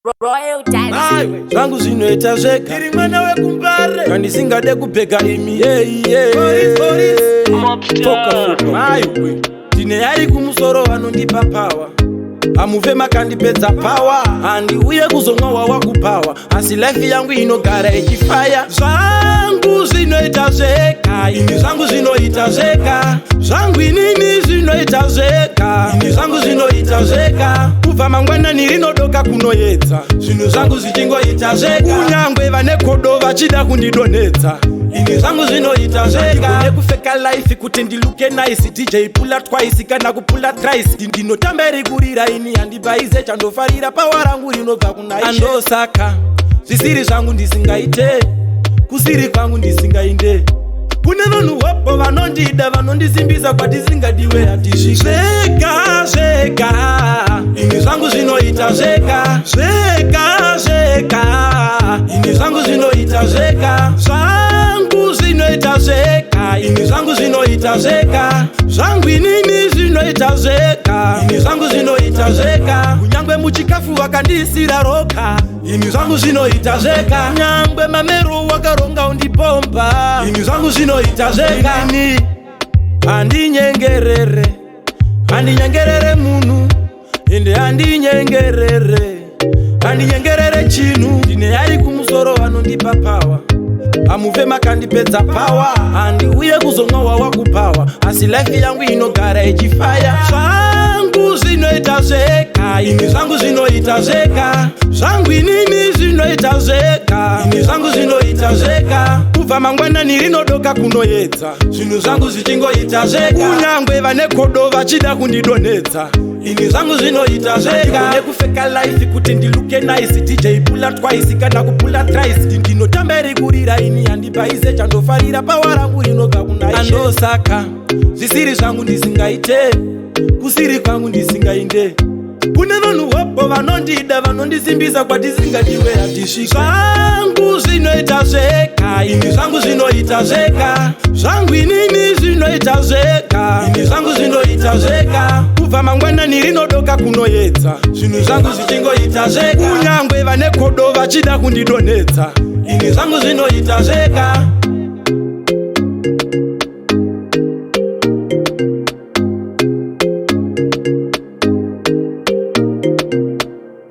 Royal Dynasty. Zvangu zvinoita zvega, Ndiri mwana wekuMbare. Kandisingade kubhega imi. Aiwe, ndine yari kumusoro vanondipa power. Hamufe makandipedza power. Handiuye kuzomwa wawa kupower, asi life yangu inogara ichifaya. Zvangu zvinoita zvega ini, zvangu zvinoita zvega, zvangu inini zvinoita zvega ini, zvangu zvinoita zvega. Kubva mangwanani rinodoka kunoedza, zvinhu zvangu zvichingoita zvega, kunyangwe vane godo vachida kundidonhedza. Ini zvangu zvinoita zvega. Nekufeka life kuti ndilooke nice, DJ pull twice kana kupulla thrice, ndinotamba iri kurira ini, handibhaize. Chandofarira power rangu rinobva kuna andosaka zvisiri zvangu ndisingaite, kusiri kwangu ndisingainde. Kune vanhu hopo vanondida, vanondisimbisa, kwatisingadiwe hatisvike. Zvega zvega ini, zvangu zvinoita zvega, zvega zvega ini, zvangu zvinoita zvega, zvangu zvinoita zvega ini, zvangu zvinoita zvega, zvangu inini zvinoita zvega ini, zvangu zvinoita zvega. Kunyangwe muchikafu vakandiisira roka, ini zvangu zvinoita zvega. Nyangwe mamero wakaronga undipomba, ini zvangu zvinoita zvega. Ini handinyengerere, handinyengerere munhu, ende handinyengerere, handinyengerere chinhu. Ndine yari kumusoro vanondipa power. Hamufe makandipedza power. Handiuye kuzomwa wawa kupower, asi life yangu inogara ichifaya. Zvangu zvinoita zvega ini, zvangu zvinoita zvega, zvangu inini zvinoita zvega ini, zvangu zvinoita zvega. Kubva mangwanani rinodoka kunoedza, zvinhu zvangu zvichingoita zvega, kunyangwe vane godo vachida kundidonhedza. Ini zvangu zvinoita zvega. Nekufeka life kuti ndilooke nice, DJ pull twice kana kupulla thrice, ndinotamba iri kurira ini, handibhaize. Chandofarira power rangu rinobva kuna andosaka zvisiri zvangu ndisingaite, kusiri kwangu ndisingainde. Kune vanhu hopo vanondida, vanondisimbisa, kwatisingadiwe hatisvike. Zvangu zvinoita zvega ini, zvangu zvinoita zvega, zvangu inini zvinoita zvega ini, zvangu zvinoita zvega. Kubva mangwanani rinodoka kunoedza, zvinhu zvangu zvichingoita zvega, kunyangwe vane godo vachida kundidonhedza. Ini zvangu zvinoita zvega.